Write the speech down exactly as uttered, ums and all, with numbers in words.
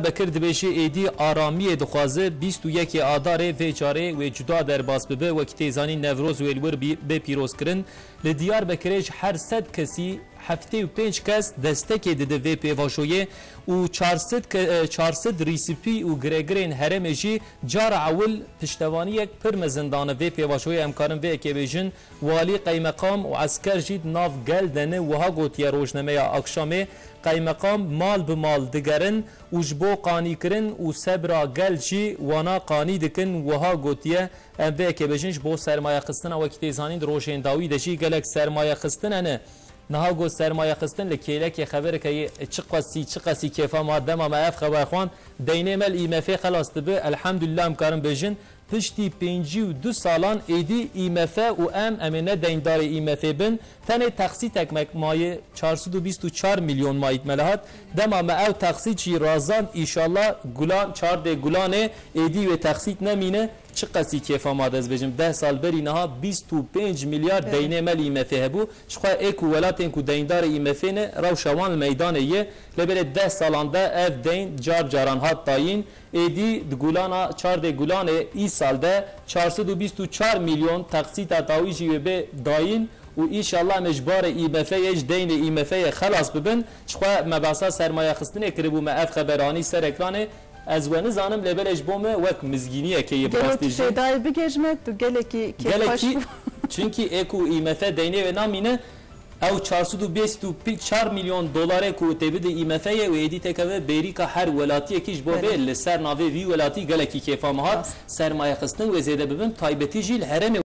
Bekir dibêje êdî aramiyê dixwaze, bîst û yekê Adarê vê carê wê cuda derbas bibe, wekî tê zanîn Newroz wê li wir bî-, bê pîrozkirin. Li Diyarbekirê ji her sed kesî heftê û pênc kes destekê dide vê pêvajoyê û çar sed ke-, e, çar sed rîsipî û giregirên herêmê jî cara ewil piştevaniyek pir mezin dane vê pêvajoyê. Em karin vê yekê bêjin, walî, qeymeqam û esker jî di nav gel de ne, wiha gotiye rojnameya Akşamê, qeymeqam mal bi mal digerin û ji bo qanîkirin û sebra gel jî wana qanî dikin, wiha gotiye. Em vê yekê bêjin, ji bo sermayexistina, wekî tê zanîn di rojên dawî de jî gelek sermayexistin hene. Niha got sermayexistin li kêlekê xeberek heye, çiqasî, çiqasî kêfa ma dema me ev xeber xwend, deynê me li IMF'ê xelas dibe, elhamdulillah em karin bêjin, piştî pêncî û du salan êdî IMF û em, em ê ne deyndarê IMF'ê bin, tenê texsîtek me maye, çar sed û bîst û çar milyon mayît me li hat, dema me ew texsît jî razand, înşallah gulan, çardê gulanê êdî wê texsît nemîne, çiqasî kêfa ma dest bêjim. Deh sal berî niha bîst û pênc milyar Evet. deynê me li IMF'ê hebû. Jixwe ê ku welatên ku deyndarê IMF'ê ne, rewşa wan li meydanê ye. Lê belê deh salan de ev deyn car caran hat dayîn. Êdî di gulana çardê gulanê îsal de çar sed û bîst û çar milyon texsîta dawî jî wê bê dayîn û înşallah em ê ji barê IMF'ê, ji deynê IMF'ê xelas bibin. Jixwe me behsa sermayexistinê kiribû, me ev xeber anî ser ekranê. Ez we nizanim, lê belê ji bo me wek mizgîniyekê ye bi Gelo rastî tu jî. Fêdayê bigêj me, tu gelekî kêfxweş Gelekî, bû. Çunkî ê ku IMF deynê wê namîne, ew çar sed û bîst û çar milyon dolarê ku tê bide IMF'ê wê êdî têkeve bêrîka her welatiyekî, ji bo Belê. Vê li ser navê vî welatî gelekî kêfa me hat. Rast. Sermayexistin wê zêde bibin, taybetî jî li herêmê